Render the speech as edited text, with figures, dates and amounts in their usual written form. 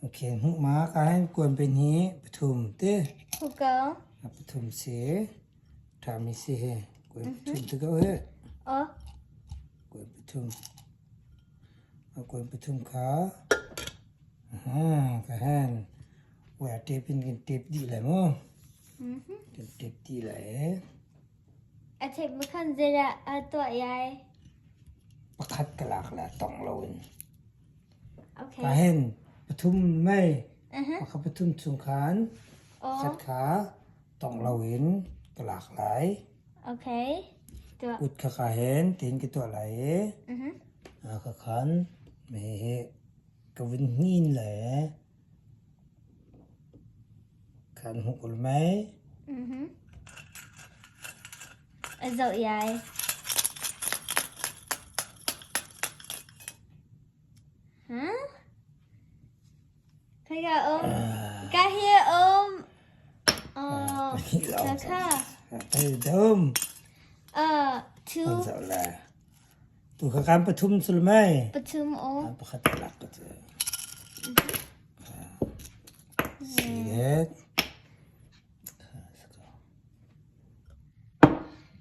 Okay, hmuh ma ka hin kuan pe hni pathum te. Huko. Pathum si. Ṭhami si he. Kuan pathum te ko he. Oh. Kuan pathum. Kuan pathum kha. Aha, ka hen. Wah, tape in kan tape dih lai mu. Kan tape dih lai. A tape ma khan zeidah a tuah yai? Pakhat ka lak la tong loin. Okay. Ka hen pathum mei. Uh-huh. Pakhat pathum chung khan Oh. khat kha tong loin ka lak lai. Okay. Tuah. Kut kha ka hen tin ka tuah lai i. Uh-huh. Ka khan me he ka vun hnin le Kan hmuh ko mei. Mhm. A zoh iai. Huh? Khika um. Ka hi um. Oh, ka. Hey, dum. Two. Zoh le. Tu kha kan pathum sul mei. Pathum o. Pakhat lak ka cu. Si det.